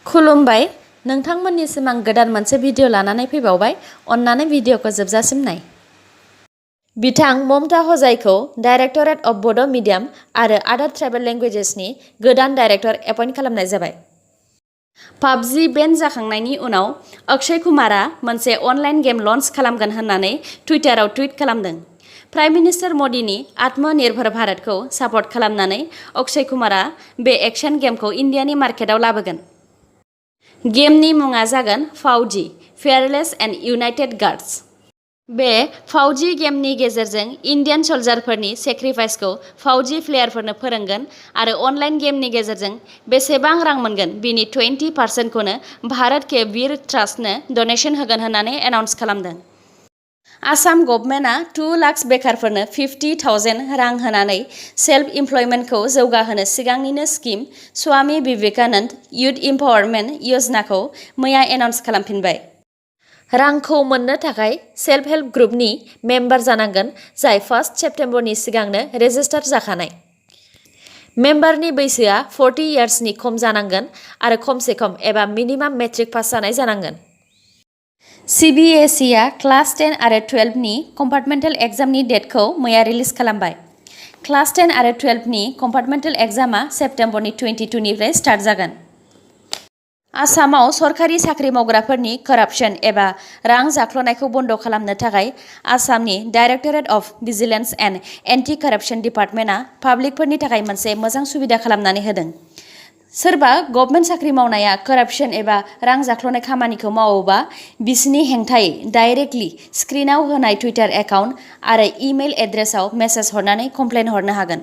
खुलुमबाय नोंथांमोननिसिम आं गोदान मोनसे भिडिअ लानानै फैबावबाय अन्नानै भिडिअखौ जोबजासिम नाय। बिथां ममता हजाइखौ डाइरेक्टरेट अफ बड' मिडियाम आरो आदार ट्राइबेल लेंगुवेजेसनि गोदान डाइरेक्टर एपइन्ट खालामनाय जाबाय। पाबजि बेन जाखांनायनि उनाव अक्षय कुमारा मोनसे अनलाइन गेम लन्च खालामगोन होननानै टुइटाराव टुइट खालामदों। प्राइम मिनिस्टार मदिनि आत्मनिर्भर भारतखौ सापर्ट खालामनानै अक्षय कुमारा बे एक्शन गेमखौ इन्डियानि मार्केटआव लाबोगोन। गेमनि मुङा जागोन FAU-G फेयारलेस एन्ड इउनाइटेड गार्ड्स। बे FAU-G गेमनि गेजेरजों इन्डियान सल्जारफोरनि सेक्रिफाइसखौ FAU-G प्लेयारफोरनो फोरोंगोन आरो अनलाइन गेमनि गेजेरजों बेसेबां रां मोनगोन बिनि 20%खौनो भारत के वीर ट्रास्टनो डनेशन होगोन होननानै एनाउन्स खालामदों। आसाम गभर्नमेन्टआ 2 लाख बेकारफोरनो 50,000 रां होनानै सेल्फ इमप्लयमेन्टखौ जौगाहोनो सिगांनिनो scheme Swami Vivekananda youth empowerment यजनाखौ मैया एनाउन्स खालामफिनबाय। रांखौ मोननो थाखाय सेल्फ हेल्प ग्रुपनि मेम्बार जानांगोन जाय 1 सेप्टेम्बरनि सिगांनो रेजिस्टार जाखानाय। मेम्बारनि बैसोआ 40 इयार्सनि खम जानांगोन आरो खमसे खम एबा मिनिमाम मेट्रिक पास जानाय जानांगोन। CBSE आ क्लास 10 आरो 12 नि कम्पार्टमेन्टेल एग्जामनि डेटखौ मैया रिलिज खालामबाय। क्लास 10 आरो 12 नि कम्पार्टमेन्टेल एग्जामा सेप्टेम्बरनि 22 निफ्राय स्टार्ट जागोन। आसामाव सरखारि साख्रि मावग्राफोरनि करापसन एबा रां जाख्ल'नायखौ बन्द खालामनो थाखाय आसामनि directorate of vigilance and anti करापसन डिपार्टमेन्टआ पाब्लिकफोरनि थाखाय मोनसे मोजां सुबिदा खालामनानै होदों। सोरबा गभर्नमेन्ट साख्रि मावनाया करापसन एबा रां जाख्ल'नाय खामानिखौ मावोबा बिसिनि हेंथायै डाइरेक्टलि स्क्रिनाव होनाय टुइटार एकाउन्ट आरो इमेल एड्रेसाव मेसेज हरनानै कमप्लेन हरनो हागोन।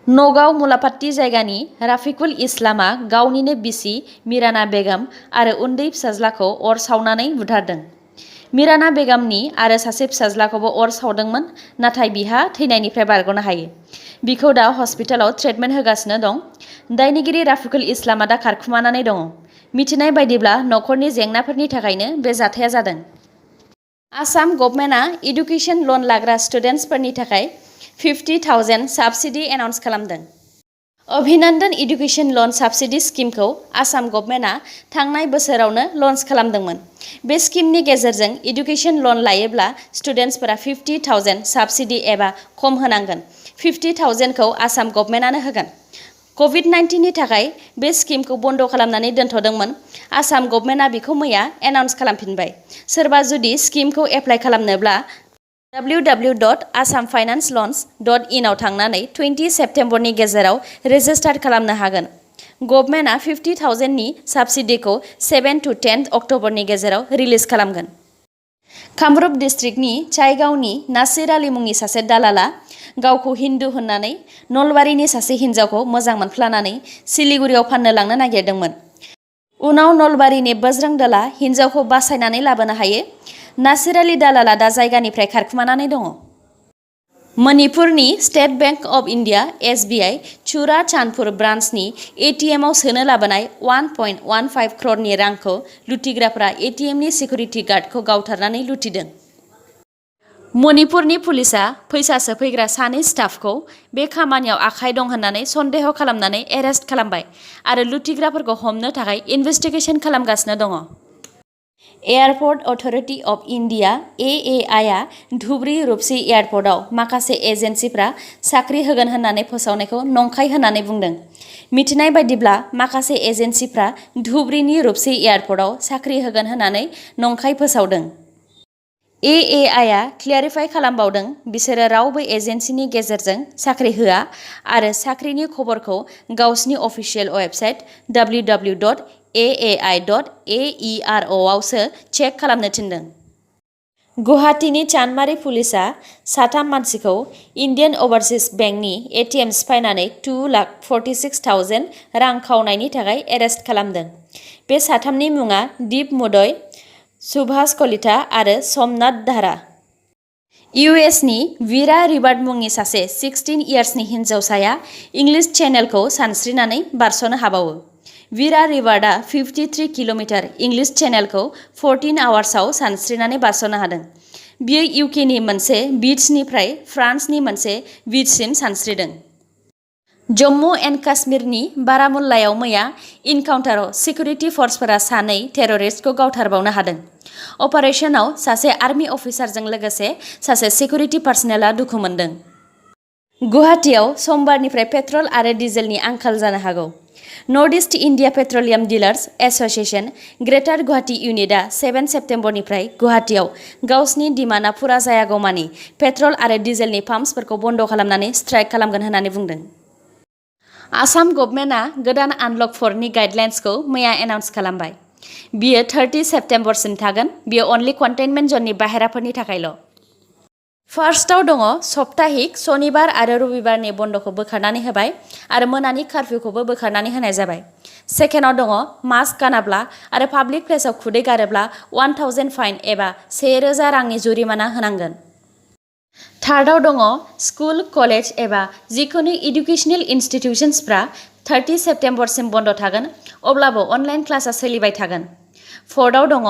नगाव मुलापाट्टी जायगानि राफिकुल इस्लामआ गावनिनो बिसि मिराना बेगम आरो उन्दै फिसाज्लाखौ अर सावनानै बुथारदों। मिराना बेगमनि आरो सासे फिसाज्लाखौबो अर सावदोंमोन नाथाय बिहा थैनायनिफ्राय बारग'नो हायो। बिखौ दा हस्पिटालाव ट्रिटमेन्ट होगासिनो दं। दायनिगिरि राफिकुल इस्लामआ दा खारखुमानानै दङ। मिथिनाय बायदिब्ला नखरनि जेंनाफोरनि थाखायनो बे जाथाया जादों। आसाम गभर्नमेन्टआ इडुकेसन लन लाग्रा स्टुडेन्टसफोरनि थाखाय 50,000 साबसिडि एनाउन्स खालामदों। अभिनन्दन इडुकेसन लन साबसिडि स्किमखौ आसाम गभर्नमेन्टआ थांनाय बोसोरावनो लन्च खालामदोंमोन। बे स्किमनि गेजेरजों इडुकेसन लन लायोब्ला स्टुडेन्टसफोरा 50,000 साबसिडि एबा खम होनांगोन। 50,000खौ आसाम गभर्नमेन्टआनो होगोन। COVID-19 नि थाखाय बे स्किमखौ बन्द खालामनानै दोनथ'दोंमोन। आसाम गभर्नमेन्टआ बेखौ मैया एनाउन्स खालामफिनबाय। सोरबा जुदि स्किमखौ एप्लाइ खालामनोब्ला www.assamfinanceloans.in आव थांनानै 20 सेप्टेम्बरनि गेजेराव रेजिस्टार खालामनो हागोन। गभर्नमेन्टआ 50,000 नि साबसिडिखौ 7 to 10 अक्ट'बरनि गेजेराव रिलिज खालामगोन। कामरुप डिस्ट्रिक्टनि चाइगावनि नासिर आली मुंनि सासे दालाला गावखौ हिन्दु होननानै नलबारिनि सासे हिन्जावखौ मोजां मोनफ्लानानै सिलिगुरियाव फाननो लांनो नागिरदोंमोन। उनाव नलबारिनि बजरंग दलआ हिन्जावखौ बासायनानै लाबोनो हायो। नासिर आली दालाला दा जायगानिफ्राय खारखुमानानै दङ। मणिपुरनि state bank of India SBI Churachandpur ब्रान्चनि ATM आव सोनो लाबोनाय 1.15 crore नि रांखौ लुथिग्राफोरा ATMनि सिकिउरिटि गार्डखौ गावथारनानै लुथिदों। मणिपुरनि पुलिसआ फैसा सोफैग्रा सानै स्टाफखौ बे खामानियाव आखाइ दं होननानै सन्देह खालामनानै एरेस्ट खालामबाय आरो लुथिग्राफोरखौ हमनो थाखाय इनभेस्टिगेशन खालामगासिनो दङ। Airport authority of India AAI आ धुबरी रुपसी एयारपर्टआव माखासे एजेन्सिफ्रा साख्रि होगोन होननानै फोसावनायखौ नंखाय होननानै बुंदों। मिथिनाय बायदिब्ला माखासे एजेन्सिफ्रा धुबरीनि रुपसी एयारपर्टआव साख्रि होगोन होननानै नंखाय फोसावदों। AAI आ क्लियारिफाइ खालामबावदों बिसोरो रावबो एजेन्सिनि गेजेरजों साख्रि होआ आरो साख्रिनि खबरखौ गावसिनि अफिसियेल वेबसाइट www.aai.aero आवसो चेक खालामनो थिनदों। गुवाहाटीनि चान्दमारी पुलिसआ 3 मानसिखौ इन्डियान ओवरसीज बेंकनि ATM सिफायनानै 2,46,000 रां खावनायनि थाखाय एरेस्ट खालामदों। बे 3नि मुङा दीप मुदय, सुभाष कलिता आरो सोमनाथ धारा। US नि वीरा रिवार्ड मुंनि सासे 16 इयार्सनि हिन्जावसाया इंलिश चेनेलखौ सानस्रिनानै बारस'नो हाबावो। वीरा रिवार्डआ 53 किल'मिटार इंलिश चेनेलखौ 14 आवार्सआव सानस्रिनानै बारस'नो हादों। बियो UK नि मोनसे बीचनिफ्राय फ्रान्सनि मोनसे बीचसिम सानस्रिदों। जम्मू एन्ड काश्मीरनि बारामुल्लायाव मैया इनकाउन्टाराव सिकिउरिटि फर्सफोरा सानै टेररिस्टखौ गावथारबावनो हादों। अपारेशनाव सासे आर्मि अफिसारजों लोगोसे सासे सिकिउरिटि पार्सनेलआ दुखु मोनदों। गुवाहाटीआव समबारनिफ्राय पेट्रल आरो डिजेलनि आंखाल जानो हागौ। North east India petroleum dealers association greater Guwahati इउनिटआ 7 सेप्तेम्बरनिफ्राय गुवाहाटीआव गावसिनि डिमान्डआ फुरा जायागौमानि पेट्रल आरो डिजेलनि पाम्पसफोरखौ बन्द खालामनानै स्ट्राइक खालामगोन होननानै बुंदों। आसाम गभर्नमेन्टआ गोदान आनलक 4नि गाइडलाइन्सखौ मैया एनाउन्स खालामबाय। बियो 30 सेप्तेम्बरसिम थागोन। बियो अनलि कन्टेनमेन्ट जननि बाहेराफोरनि थाखायल'। फार्स्टआव दङ सप्ताहिक सनिबार आरो रबिबारनि बन्द'खौ बोखारनानै होबाय आरो मोनानि कार्फिउखौबो बोखारनानै होनाय जाबाय। सेकेन्डआव दङ मास्क गानाब्ला आरो पाब्लिक प्लेसाव खुदै गारोब्ला 1000 फाइन एबा 1000 रांनि जुरिमाना होनांगोन। थार्डआव दङ स्कुल कलेज एबा जिखुनु इडुकेसनेल इनस्टिटिउसन्सफ्रा 30 सेप्तेम्बरसिम बन्द थागोन, अब्लाबो अनलाइन क्लासआ सोलिबाय थागोन। फोर्थआव दङ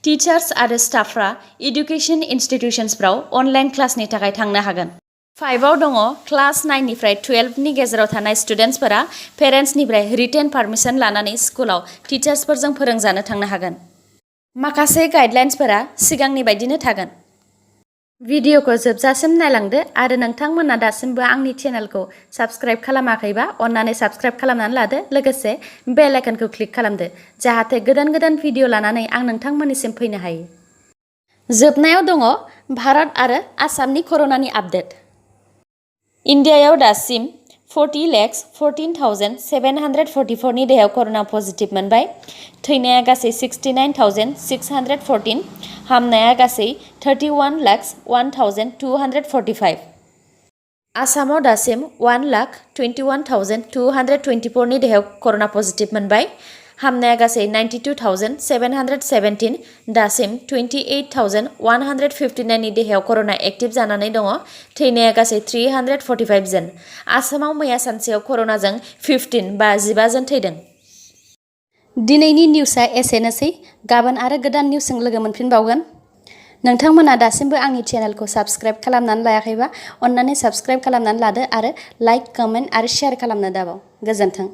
टिचार्स आरो स्टाफफ्रा इडुकेसन इनस्टिटिउसन्सफ्राव अनलाइन क्लासनि थाखाय थांनो हागोन। 5आव दङ क्लास 9 निफ्राय 12 नि गेजेराव थानाय स्टुडेन्टसफोरा पेरेन्ट्सनिफ्राय रिटेन पारमिसन लानानै स्कुलाव टिचार्सफोरजों फोरोंजानो थांनो हागोन। माखासे गाइडलाइन्सफोरा सिगांनि बायदिनो थागोन। भिडिअखौ जोबजासिम नायलांदो आरो नोंथांमोना दासिमबो आंनि चेनेलखौ साबस्क्राइब खालामाखैबा अन्नानै साबस्क्राइब खालामनानै लादो, लोगोसे बेल आइकनखौ क्लिक खालामदो जाहाथे गोदान गोदान भिडिअ लानानै आं नोंथांमोननिसिम फैनो हायो। जोबनायाव दङ भारत आरो आसामनि कर'नानि आपडेट। इन्डियायाव दासिम 40,14,744 नि देहायाव कर'ना पजिटिभ मोनबाय। थैनाया गासै 69,614, हामनाया गासै 31,01,245। आसामाव दासिम 1,21,224 नि देहायाव कर'ना पजिटिभ मोनबाय। हामनाया गासै 92,717, दासिम 28,159 नि देहायाव कर'ना एक्टिभ जानानै दङ। थैनाया गासै 345 जन। आसामाव मैया सानसेयाव कर'नाजों 15 जन थैदों। दिनैनि निउसआ एसेनोसै। गाबोन आरो गोदान निउसजों लोगो मोनफिनबावगोन। नोंथांमोना दासिमबो आंनि चेनेलखौ साबस्क्राइब खालामनानै लायाखैबा अन्नानै साबस्क्राइब खालामनानै लादो आरो लाइक, कमेन्ट आरो शेयार खालामनो दाबाव। गोजोन्थों।